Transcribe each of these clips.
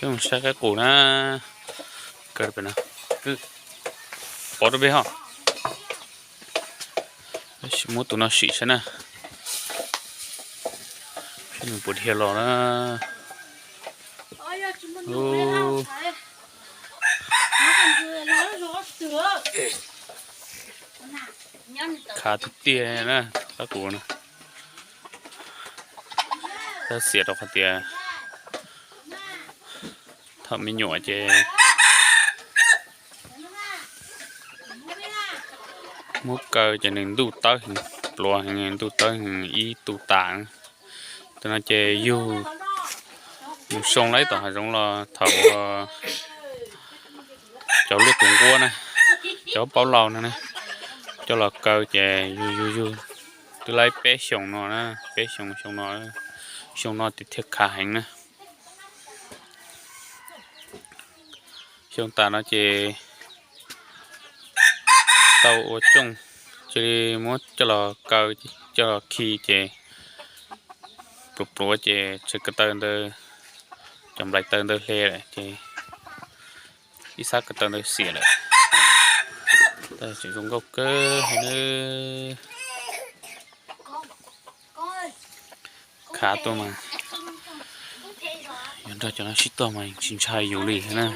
Mus saib qaib qus na. Kaw pem no. Pov rau peb ho. Tab sis muab tus no sim saib na. Saib nws puas dhia los na. Khav tiag tiag na, qaib qus na. Tab xiam rau qhov tias thaum me nyuam ces muab kaw ces nws ntuj tawb heev, pluav heev, ntuj tawb heev, ib tu tas. Tam no ces yug mus soo laib tom hav zoov los thaum cov luaj tus nquab na, cov paub laus no na, coj los kaw ces yug yug yug twb laib peb xyoos no na, peb xyoo xyoo no, xyoo no ces thiaj khav heev na. Xyoo tas no ces tau ua cooj, cia li muab coj los kaw, coj los khi ces pluav pluav ces tsawv ko taw ntawd, cov nplais taw ntawd hle lawm ces ib sab ko taw ntawd xiam lawm. Tab sis zoo nkauj kawg li. Khav tuaj mas yog nrog cov no sib tog mas tsis ntshai yus li na.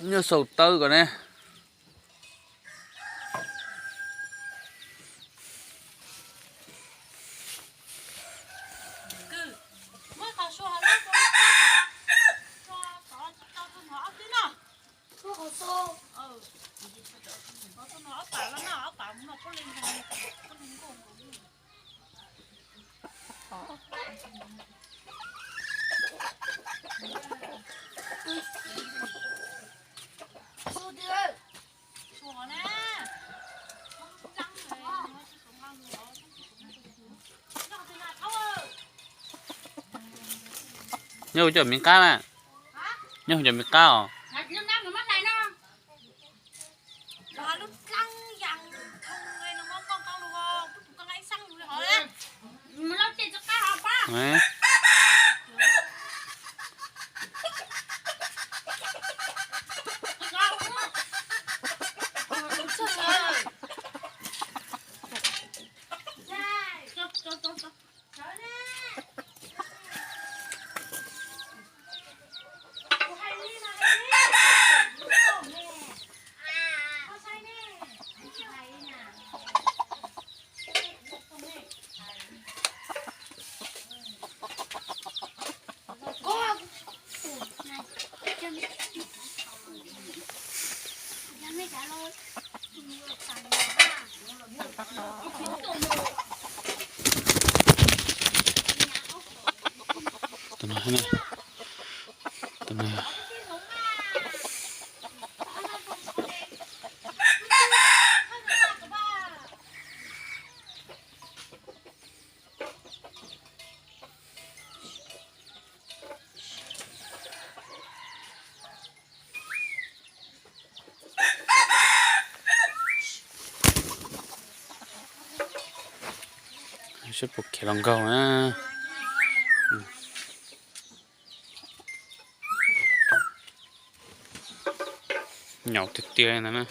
Nyuaj xaus tawb kom ne. Nyob hu cov miv qab na. Nyob hu cov miv qab os. Seb puas khiav los nkaug na. Nyaum tiag tiag ntag na.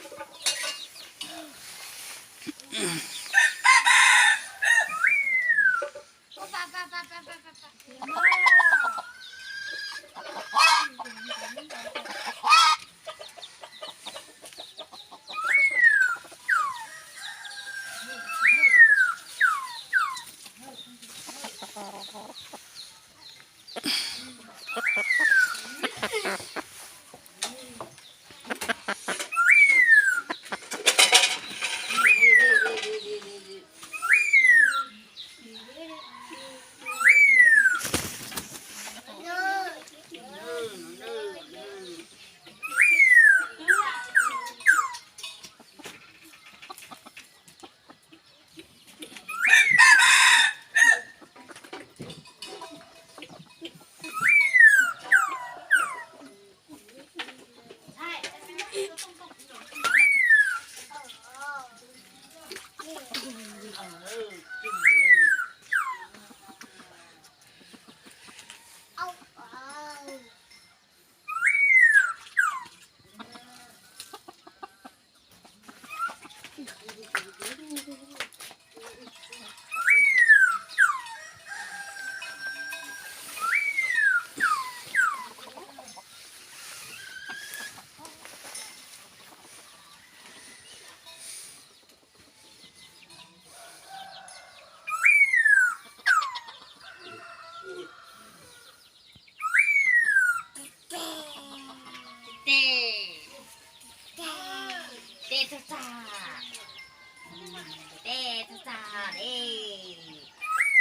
Txog txag, tej txog txag li,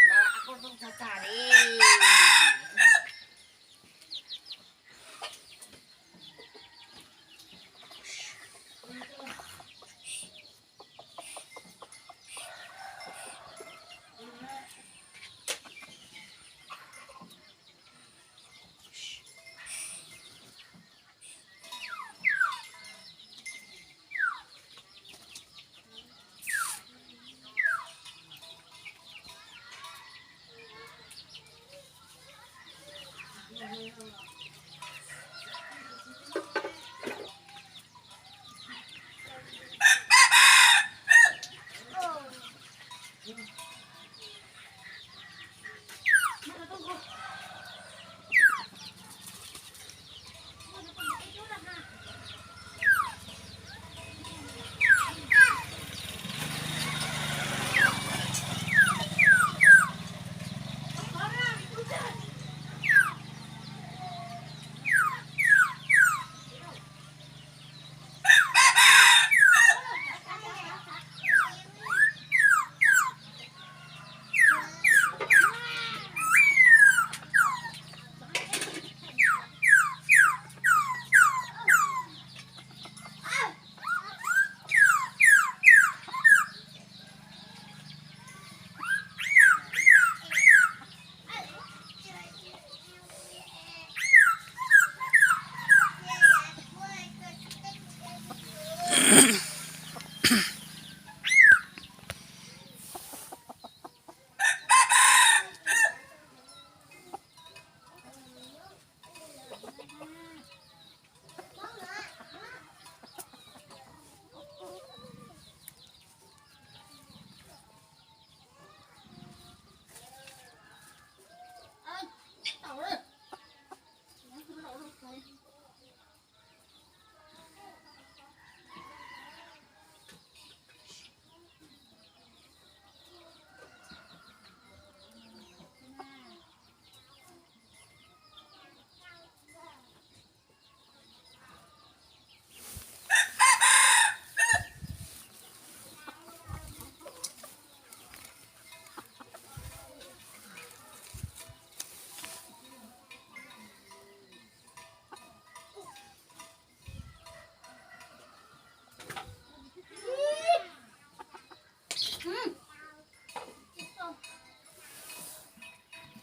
los a koj txog txag li.